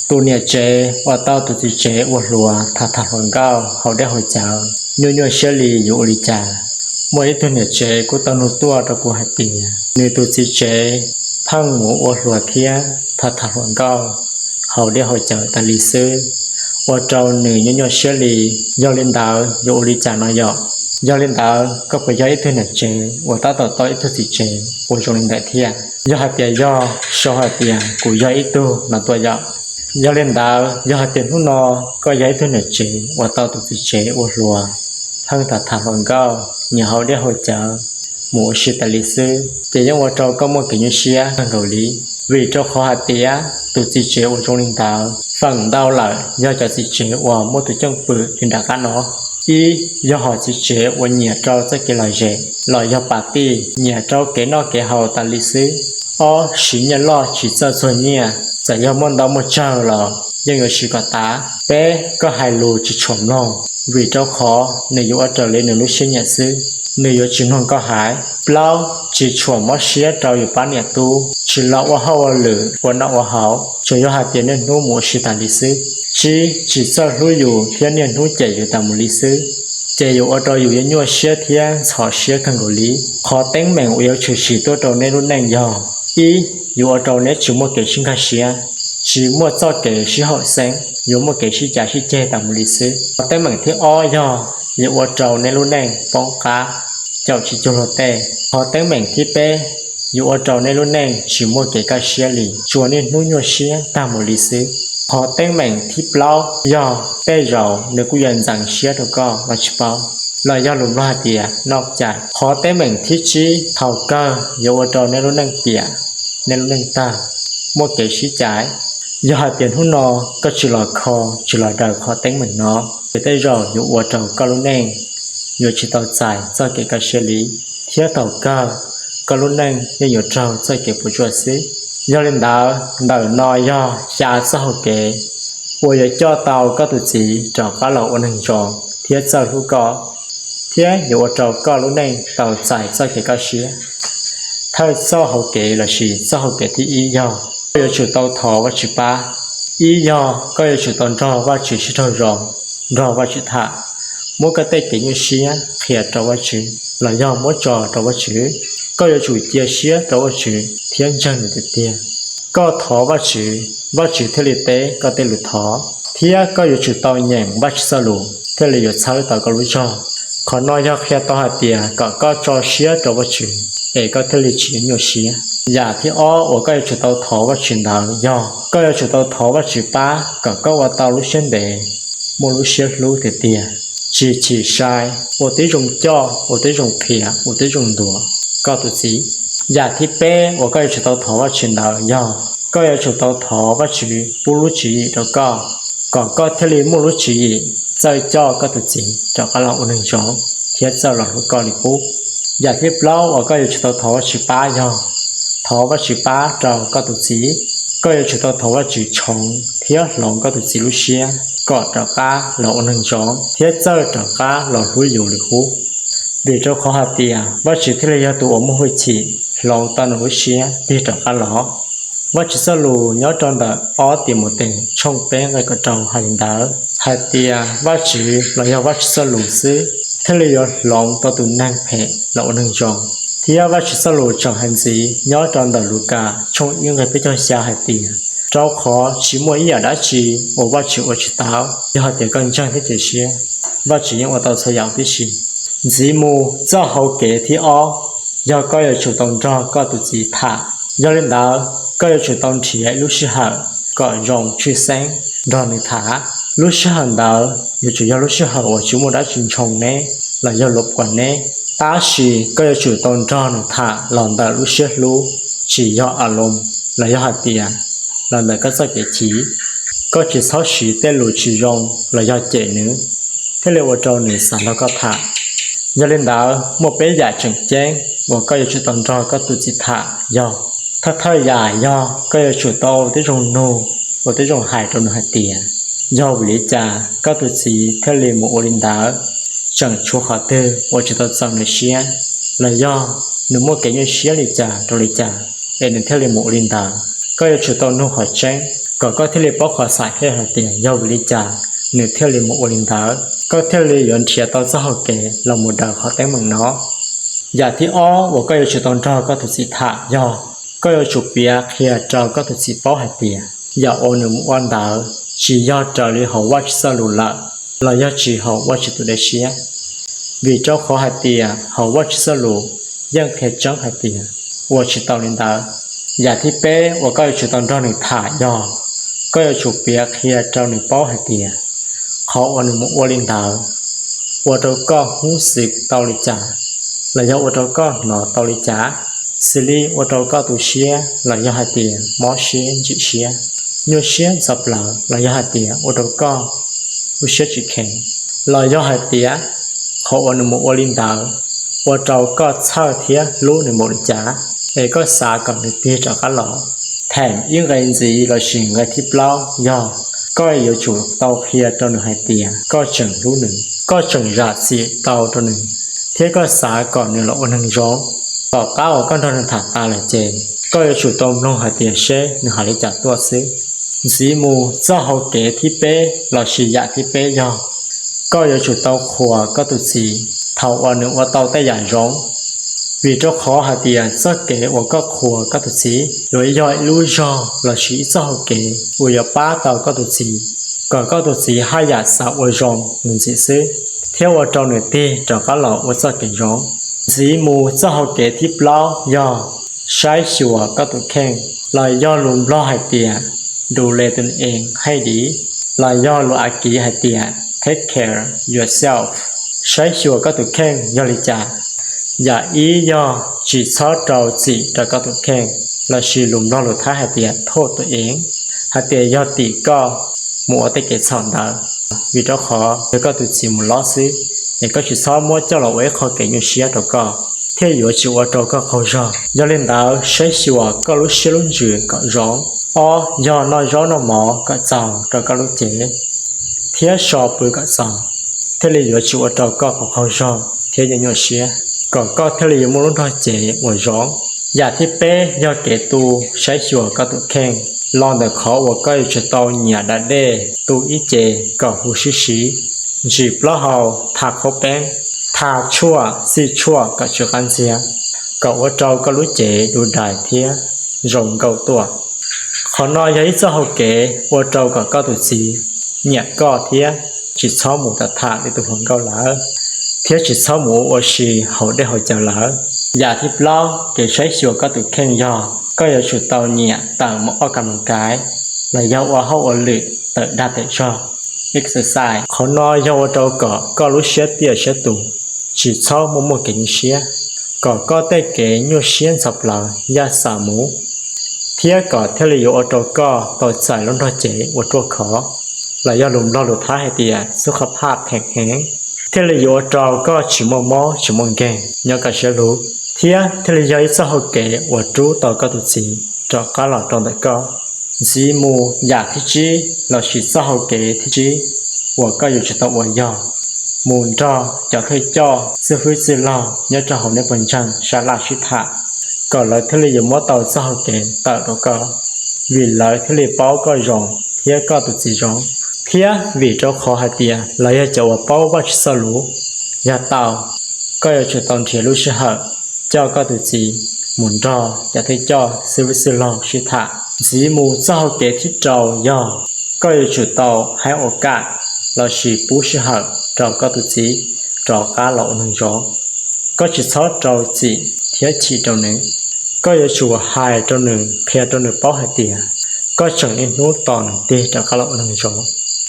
Tus niam tsev uas tau tus txiv tsev ua hluas tham tham hluas nkauj haus dej haus cawv nyuaj nyuaj siab li yuav ua li cas? Muaj ib tug niam tsev kuj tau nug tuaj rau kuv hais tias nws tus txiv tsev pheej mus ua hluas thiab tham tham hluas nkauj haus dej haus cawv tas li xwb, ua rau nws nyuaj nyuaj siab li. Yog li ntawd yuav ua li cas no yom? Yog li ntawd koj puas yog ib tug niam tsev uas tab tom tau ib tug txiv tsev uas zoo li ntawd thiab? Yog hais tias yog, sau hais tias kuv yog ib tug no tuaj yom. Yog li ntawd yog hais tias hnub no koj yog ib tug niam tsev uas tau tus txiv tsev ua hluas, pheej tham tham hluas nkauj, nyiam haus dej haus cawv, mus ua si tas li xwb, ces yeej ua rau koj muaj kev nyuaj siab kawg nkaus li. Vim rau qhov hais tias tus txiv tsev uas zoo li ntawd feem ntau lawm yog cov txiv tsev uas muaj tus cwj pwm li nram qab no. Ib, yog hom txiv tsev uas nyiam rau txoj kev lom zem los yog pam tij, nyiam rau kev noj kev haus tas li xwb. Ob, siv nyiaj loj tsis txawj txuag nyiaj, txawm yog muaj ntau muaj tsawg los yeej yuav siv kom tas. Peb, koj hais lus tsis tshua mloog, vim rau qhov nws yuav ua raws li nws lub siab nyiam xwb, nws yuav tsis mloog koj hais. Plaub, tsis tshua mob siab rau yus pab niam tub, tsis los ua hauj ua lwm ua noj ua haus, tsuas yog hais tias niaj hnub mus ua si tas li xwb. Tsib, tsis txawj hlub yus thiab niaj hnub cem yus tas mus li xwb, ces yuav ua rau yus yuav nyuaj siab thiab ntxhov siab kawg nkaus li. Qhov teeb meem uas yuav tshwm sim tuaj rau neb lub neej yog: ib, yuav ua rau neb tsis muaj kev sib nkag siab, tsis muaj txoj kev sib haum xeeb, yuav muaj kev sib cav sib ceg tas mus li xwb. Qhov teeb meem thib ob yog yuav ua rau neb lub neej poob qab, caum tsis cuag luag tej. Qhov teeb meem thib peb yuav ua rau neb lub neej tsis muaj kev kaj siab li, tsuas niaj hnub nyuaj siab tag mus li xwb. Qhov teeb meem thib plaub yog tej zaum nws kuj yuav ntxeev siab rau koj los tsis paub, los yog lus Nplog hais tias noj cai. Qhov teeb meem thib tsib thaum kawg yuav ua rau neb lub neej piam, neb lub neej tag, muaj kev sib caiv. Yog hais tias hnub no koj tsis los kho, tsis los daws qhov teeb meem no, ces tej zaum yuav ua rau koj lub neej yuav tsis tau txais txoj kev kaj siab li, thiab thaum kawg koj lub neej yeej yuav raug txoj kev puas tsuaj xwb. Yog li ntawd, ntawm no yog xya txoj hau kev uas yuav coj tau koj tus txiv rov qab los ua neeg zoo thiab txawj hlub koj, thiab yuav ua rau koj lub neej tau txais txoj kev kaj siab. Thawj txoj hau kev lossis txoj hau kev thib ib yog koj yuav tsum tau thov Vajtswv pab. Ib yog koj yuav tsum tau nrog Vajtswv sib raug zoo, nrog Vajtswv tham, muab koj tej kev nyuaj siab qhia rau Vajtswv los yog muab tso rau Vajtswv. Koj yuav tsum cia siab rau Vajtswv thiab ntseeg nws tiag tiag. Koj thov Vajtswv, Vajtswv thiaj li teb koj tej lus thov, thiab koj yuav tsum tau nyeem Vajtswv txoj lus thiaj li yuav txhawb tau koj lub zog. Qhov no yog qhia tau hais tias kom koj tso siab rau Vajtswv es koj thiaj li tsis nyuaj siab. Yam thib ob uas koj yuav tsum tau thov Vajtswv ntawd yog koj yuav tsum tau thov Vajtswv pab kom koj ua tau lub siab ntev, muaj lub siab hlub tiag tiag, tsis chim sai, ua tib zoo coj, ua tib zoo qhia, ua tib zoo ntuas koj tus txiv. Yam thib peb uas koj yuav tsum tau thov Vajtswv ntawd yog koj yuav tsum tau thov Vajtswv pub lub tswv yim rau koj, kom koj thiaj li muaj lub tswv yim txawj coj koj tus txiv rov qab los ua neeg zoo thiab txawj los hlub koj li qub. Yam thib plaub uas koj yuav tsum tau thov Vajtswv pab yog thov Vajtswv pab rau koj tus txiv. Koj yuav tsum tau thov Vajtswv tshoov thiab hloov koj tus txiv lub siab kom rov qab los ua neeg zoo thiab txawj rov qab los hlub yus li qub. Vim rau qhov hais tias Vajtswv thiaj li yog tus uas muaj hwj chim hloov tau nws lub siab tig rov qab los. Vajtswv txoj lus nyob rau ntawm ob Timautes tshooj peb nqe kaum rau hais li ntawd hais tias Vajtswv los yog Vajtswv txoj lus xwb thiaj li yuav hloov tau tus neeg phem los ua neeg zoo. Thiab Vajtswv txoj lus tseem hais ntxiv nyob rau ntawm Lukas tshooj ib nqe peb caug xya hais tias, rau qhov tsis muaj ib yam dab tsi uas Vajtswv ua tsis tau, yog hais tias koj ntseeg thiab cia siab, Vajtswv yeej ua tau txhua yam tib si. Ntxiv mus, txoj hau kev thib ob yog koj yuav tsum tau nrog koj tus txiv tham. Yog li ntawd, koj yuav tsum tau nrhiav ib lub sij hawm kom zoo tshwj xeeb nrog nws tham. Lub sij hawm ntawd yuav tsum yog lub sij hawm uas tsis muaj dab tsi ntshoo neb los yog luam puas neb, tab sis koj yuav tsum tau nrog nws tham los ntawm lub siab hlub, tsis yog a loos los yog hais tias los ntawm koj txoj kev chim. Koj tsis txhob siv tej lus tsis zoo los yog cem nws thiaj li ua rau nws xav nrog koj tham. Yog li ntawd, muaj peb yam tseem ceeb uas koj yuav tsum tau nrog koj tus txiv tham yog: thawj thawj yam yog koj yuav tsum tau ua tib zoo nug, ua tib zoo hais rau nws hais tias, yog vim li cas koj tus txiv thiaj li mus ua li ntawd? Tseem tshuav qhov twg uas tsis tau txaus nws siab, los yog nws muaj kev nyuaj siab li cas rau li cas es nws thiaj li mus ua li ntawd? Koj yuav tsum tau nug qhov tseeb, kom koj thiaj li paub qhov xav hais tias yog vim li cas nws thiaj li mus ua li ntawd, koj thiaj li yuav nrhiav tau txoj hau kev los mus daws qhov teeb meem no. Yam thib ob uas koj yuav tsum tau nrog koj tus txiv tham yog koj yuav tsum piav qhia rau koj tus txiv paub hais tias yam uas nws mus ua ntawd tsis yog raws li hauv Vajtswv txoj lus lawm, los yog tsis hauv Vajtswv tus dej siab. Vim rau qhov hais tias hauv Vajtswv txoj lus yeej qhia tseeb hais tias ua tsis tau li ntawd. Yam thib peb uas koj yuav tsum tau nrog nws tham yog koj yuav tsum piav qhia rau nws paub hais tias qhov uas nws mus ua li ntawd ua rau koj hnub xwm tau li cas, los yog ua rau koj hnov tau li cas, xws li ua rau koj tu siab los yog hais tias mob siab ntsim siab, nyuaj siab ntxhov plawv los yog hais tias ua rau koj lub siab tsis kheev, los yog hais tias qhov uas nws mus ua li ntawd ua rau koj txhawj thiab hlub nws npaum li cas, es koj xav kom nws tig rov qab los. Thaim ib nqe ntxiv lossis nqe thib plaub yog koj yuav tsum tau qhia rau nws hais tias koj tseem hlub nws, koj tseem zam txim tau rau nws, thiab koj xav kom nws los ua neeg zoo. Tom qab uas koj nrog nws tham tas lawm ces koj yuav tsum tau mloog hais tias seb nws hais li cas tuaj xwb. Ntxiv mus txoj hau kev thib peb lossis yam thib peb yog koj yuav tsum tau qhuas koj tus txiv thaum uas nws ua tau tej yam zoo. Vim rau qhov hais tias txoj kev uas koj qhuas koj tus txiv yuav yog ib lub zog lossis ib txoj hau kev uas yuav pab tau koj tus txiv kom koj tus txiv haj yam xav ua zoo nws ntxiv xwb, thiab ua rau nws tig rov qab los ua txoj kev zoo. Ntxiv mus txoj hau kev thib plaub yog saib xyuas koj tus kheej, los yog lus Nplog hais tias du le tu es hais di, los yog lus Akiv hais tias take care yourself. Saib xyuas koj tus kheej yog li cas? Yam ib yog tsis txhob rau txim rau koj tus kheej, lossis lus Nplog lus Thaib hais tias thauj tu es, hais tias yog tim koj mus ua tej kev txhaum ntawd. Vim rau qhov yog koj tus txiv mus lob xwb, es koj tsis txhob muab coj los ua ib qho kev nyuaj siab rau koj, thiaj yuav tsis ua rau koj qaug zog. Yog li ntawd saib xyuas koj lub siab lub ntsws kom zoo. Ob yog noj zaub noj mov kom txaus rau koj lub cev, thiab so pw kom txaus, thiaj li yuav tsis ua rau koj qaug zog thiab nyuaj nyuaj siab, kom koj thiaj li yuav muaj lub nrog cev uas zoo. Yam thib peb yog kev tu saib xyuas koj tus kheej los ntawm qhov uas koj yuav tsum tau nyiam da dej, tu ib ce kom huv sib siv, ntsim plaub hau, tha qhaub peeb, tha tshuaj, txij tshuaj kom tsw qab ntxiag, kom ua rau koj lub cev du dais thiab zoo nkauj tuaj. Qhov no yog ib txoj hau kev ua rau kom koj tus txiv nyiam koj thiab tsis txhob mus tham li tus hluas nkauj lawm, thiab tsis txhob mus ua ua si hauv dej hauv cawv lawm. Yam thib plaub kev saib xyuas koj tus kheej yog koj yuav tsum tau nyiam tawm mus ua kas mus kaiv, los yog ua hauj ua lwm tawm dag tawm zog, exercise. Qhov no yog ua rau kom koj lub siab tiaj siab tus, tsis txhob muaj muaj kev nyuaj siab, kom koj tej kev nyuaj siab ntxhov plawv yaj xam mus, thiab kom thiaj li yuav ua rau koj tau txais lub nrog cev uas ruaj khov, los yog lus Nplog lus Thaib hais tias xub qhov phaj pheem heev, thiaj li yuav ua rau koj tsis muaj mob tsis muaj nkeeg, nyob kaj siab lug, thiab thiaj li yog ib txoj hau kev uas rub tau koj tus txiv rov qab los rau ntawm koj. Ntxiv mus yam thib tsib lossis txoj hau kev thib tsib uas koj yuav tsum tau ua yog mus nrog cov thawj coj txwj hwb txwj laug nyob rau hauv nej pawg ntseeg sab laj sib tham, kom lawv thiaj li yuav muab tau txoj hau kev tawm rau koj, vim lawv thiaj li paub koj zoo thiab koj tus txiv zoo. Thiab vim rau qhov hais tias lawv yog cov uas paub Vajtswv txoj lus, yog tau, koj yuav tsum tau nrhiav lub sij hawm coj koj tus txiv mus nrog cov thawj coj txwj hwb txwj laug sib tham. Ntxiv mus txoj hau kev thib rau yog koj yuav tsum tau hais ua kam lossis pub sij hawm rau koj tus txiv rov qab los ua neeg zoo. Koj tsis txhob rau txim thiab chim rau nws. Koj yuav tsum hais rau nws, qhia rau nws paub hais tias koj tseem niaj hnub tos nws tig rov qab los ua neeg zoo.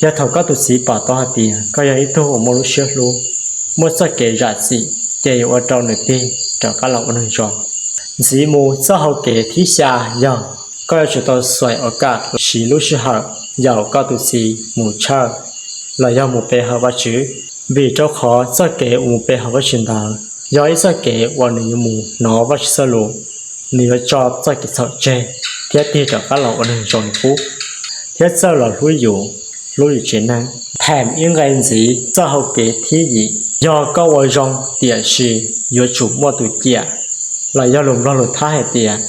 Yog thaum koj tus txiv pom tau hais tias koj yog ib tug uas muaj lub siab hlub, muaj txoj kev zam txim, ces yuav ua rau nws tig rov qab los ua neeg zoo. Ntxiv mus txoj hau kev thib xya yog koj yuav tsum tau xuaim ua kam siv lub sij hawm yaum koj tus txiv mus tshawj los yog mus pe hawm Vajtswv, vim rau qhov txoj kev uas mus pe hawm Vajtswv ntawd yog ib txoj kev uas nws yuav mus hnov Vajtswv txoj lus, nws yuav tso txoj kev txhaum tseg thiab tig rov qab los ua neeg zoo li qub, thiab txawj los hlub yus, hlub yus tsev neeg. Tham ib nqe ntxiv, txoj hau kev thib yim yog koj ua zoo tiam sis yuav tsum muaj tus ciam, los yog lus Nplog lus Thab hais tias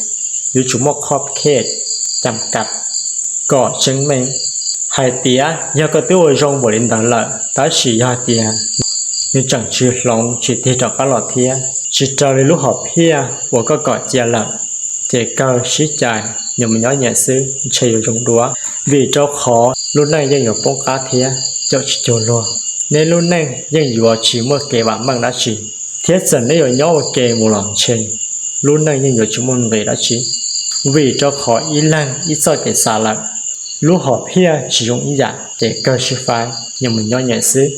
yuav tsum muaj qhov khej cam kam. kom tseeb meej. Hais tias yog koj twb ua zoo npaum li ntawd lawm tab sis yog hais tias nws tseem tsis hloov tsis tig rov qab los thiab tsis raws li lub hom phiaj uas koj kom cia lawm, ces kawg sib cais, nyias mus nyob nyias xwb ntshe yuav zoo dua, vim rau qhov lub neej yeej yuav poob qab thiab caum tsis cuag luag. Neb lub neej yeej yuav tsis muaj kev vam meej dab tsi, thiab txawm neb yuav nyob ua ke mus los ntshe lub neej yeej yuav tsis muaj nqis dab tsi, vim rau qhov ib leeg ib txoj kev xav lawm. Lub hom phiaj tsis zoo ib yam ces kawg sib faib, nyias mus nyob nyias xwb.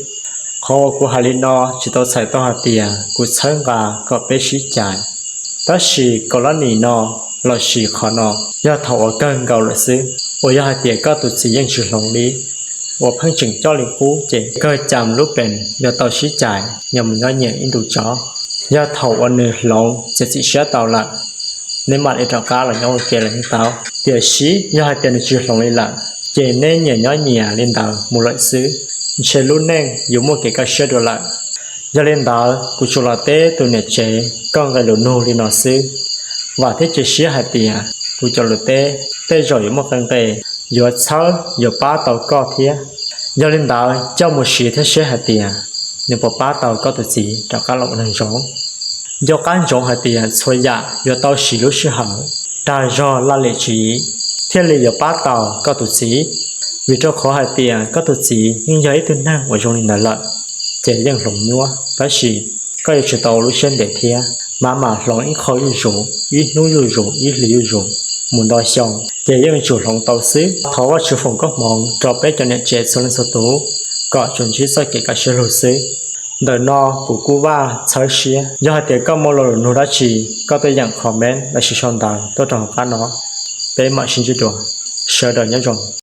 Qhov uas kuv hais li no tsis tau txhais tau hais tias kuv txhawb nqa kom peb sib cais, tab sis kaum lab nim no lossis qhov no yog thaum uas kawg nkaus lawm xwb, uas yog hais tias koj tus txiv yeej tsis hloov li, uas pheej tseem coj li qub ces kawg cam lub pees yuav tau sib cais, nyias mus nyob nyias ib ntus tso. Yog thaum uas nws hloov txiav txim siab tau lawm, neb mam li rov qab los nyob ua ke los yeej tau. Tiam sis yog hais tias nws tsis hloov li lawm, ces neb nyias nyob nyias li ntawd mus lawm xwb, ntshe lub neej yuav muaj kev kaj siab dua lawm. Yog li ntawd kuv tsuas los teb tus niam tsev koj nqe lus nug li no xwb. Vam thiab cia siab hais tias kuv cov lus teb tej zaum yuav muaj qee nqe yuav txhawb yuav pab tau koj thiab. Yog li ntawd coj mus siv thiab seb hais tias nws puas pab tau koj tus txiv rov qab los ua neeg zoo. Nco qab ntsoov hais tias txhua yam yuav tau siv lub sij hawm, dag zog laj lim tswv yim, thiaj li yuav pab tau koj tus txiv. Vim rau qhov hais tias koj tus txiv yeej yog ib tug neeg uas zoo li ntawd lawm, ces yeej hloov nyuaj, tab sis koj yuav tsum tau ua lub siab ntev thiab mam mam hloov ib qho zuj zus, ib hnub zuj zus, ib hlis zuj zus, mus ntau xyoo ces yeej yuav tsum hloov tau xwb. Thov Vajtswv foom koob hmoov rau peb cov niam tsev txhua leej txhua tus kom tsuas ntsib txoj kev kaj siab lug xwb. Ntawm no kuv Kub Vaj txhawb siab, yog hais tias koj muaj lo lus nug dab tsi, koj tuaj yeem comment lossis sau ntawv tuaj rau hauv qab no, peb mam sib ntsib dua. Sawv daws nyob zoo.